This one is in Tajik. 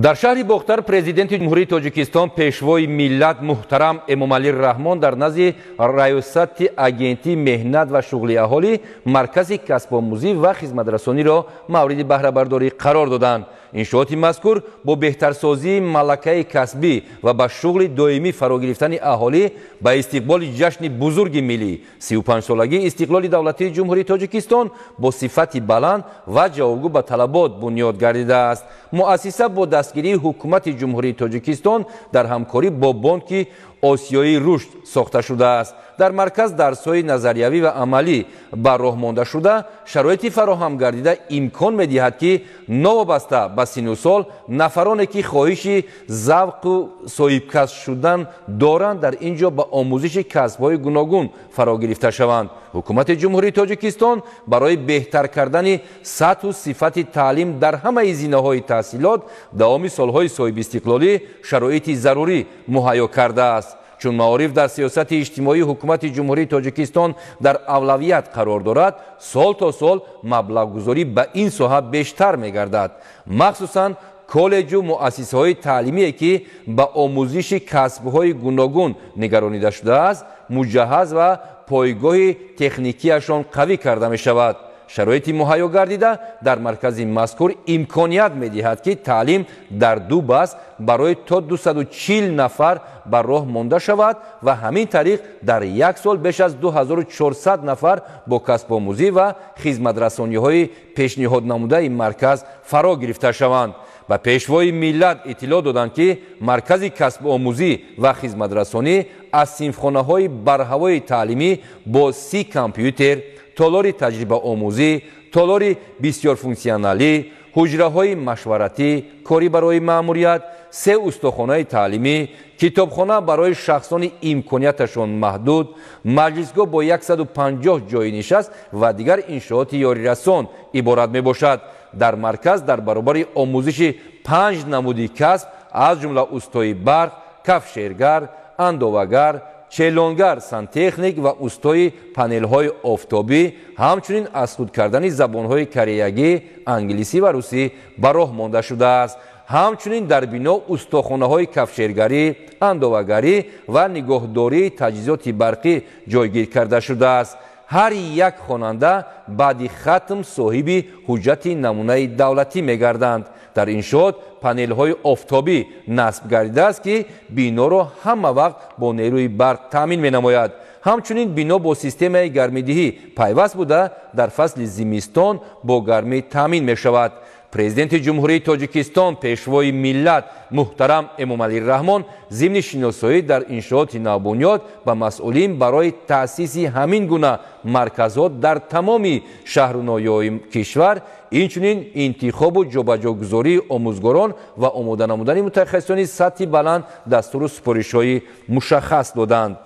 Дар шаҳри Бохтар Президенти Ҷумҳурии Тоҷикистон, Пешвои миллат муҳтарам Эмомалӣ Раҳмон дар назди Раёсати Агентии меҳнат ва шуғли аҳолӣ маркази касбомӯзӣ ва хизматрасониро мавриди баҳрабардорӣ қарор доданд. Иншооти мазкур бо беҳтарсозии малакаи касбӣ ва ба шуғли доимӣ фаро гирифтани аҳолӣ ба истиқболи ҷашни бузурги миллӣ, 35-солагии истиқлоли давлатии Ҷумҳурии Тоҷикистон, бо сифати баланд ва ҷавобгӯ ба талабот бунёд гардидааст. Муассиса бо дастгирии Ҳукумати Ҷумҳурии Тоҷикистон дар ҳамкорӣ бо Бонки Осиёии рушд сохта шудааст. Дар марказ дарсҳои назариявӣ ва амалӣ ба роҳ монда шуда, шароити фароҳам гардида имкон медиҳад, ки новобаста ба сину сол нафароне, ки хоҳиши завқу соҳибкасб шудан доранд, дар ин ҷо ба омӯзиши касбҳои гуногун фаро гирифта шаванд. Ҳукумати Ҷумҳурии Тоҷикистон барои беҳтар кардани сатҳу сифати таълим дар ҳамаи зинаҳои таҳсилот давоми солҳои соҳибистиқлолӣ шароити зарурӣ муҳайё кардааст. Чун маориф дар сиёсати иҷтимоии Ҳукумати Ҷумҳурии Тоҷикистон дар авлавият қарор дорад, сол то сол маблағгузорӣ ба ин соҳа бештар мегардад. Махсусан коллеҷу муассисаҳои таълимие, ки ба омӯзиши касбҳои гуногун нигаронида шудааст, муҷаҳҳаз ва пойгоҳи техникияшон қавӣ карда мешавад. Шароити муҳайё гардида дар маркази мазкур имконият медиҳад, ки таълим дар ду бас барои то 240 нафар ба роҳ монда шавад ва ҳамин тариқ дар як сол беш аз 2400 нафар бо касбомӯзӣ ва хизматрасониҳои пешниҳоднамудаи марказ фаро гирифта шаванд. Ба Пешвои миллат иттилоъ доданд, ки маркази касбомӯзӣ ва хизматрасонӣ аз синфхонаҳои барҳавои таълимӣ бо 30 компютер, толори таҷрибаомӯзӣ, толори бисёрфунксионалӣ, ҳуҷраҳои машваратӣ, корӣ барои маъмурият, се устохонаи таълимӣ, китобхона барои шахсони имконияташон маҳдуд, маҷлисгоҳ бо 150 ҷойи нишаст ва дигар иншооти ёрирасон иборат мебошад. Дар марказ дар баробари омӯзиши панҷ намуди касб, аз ҷумла устои барқ, кафшергар, андовагар, челонгар, сантехник ва устои панелҳои офтобӣ, ҳамчунин аз худ кардани забонҳои кореягӣ, англисӣ ва русӣ ба роҳ монда шудааст. Ҳамчунин дар бино устохонаҳои кафшергарӣ, андовагарӣ ва нигоҳдории таҷҳизоти барқӣ ҷойгир карда шудааст. Ҳар як хонанда баъди хатм соҳиби ҳуҷҷати намунаи давлатӣ мегарданд. Дар иншоот панелҳои офтобӣ насб гардидааст, ки биноро ҳама вақт бо нерӯи барқ таъмин менамояд. Ҳамчунин бино бо системаи гармидиҳӣ пайваст буда, дар фасли зимистон бо гармӣ таъмин мешавад. Президенти Ҷумҳурии Тоҷикистон, Пешвои миллат муҳтарам Эмомалӣ Раҳмон зимни шиносоӣ дар иншооти навбунёд ба масъулин барои таъсиси ҳамин гуна марказҳо дар тамоми шаҳру ноҳияҳои кишвар, инчунин интихобу ҷобаҷогузории омӯзгорон ва омода намудани мутахассисони сатҳи баланд дастуру супоришҳои мушаххас доданд.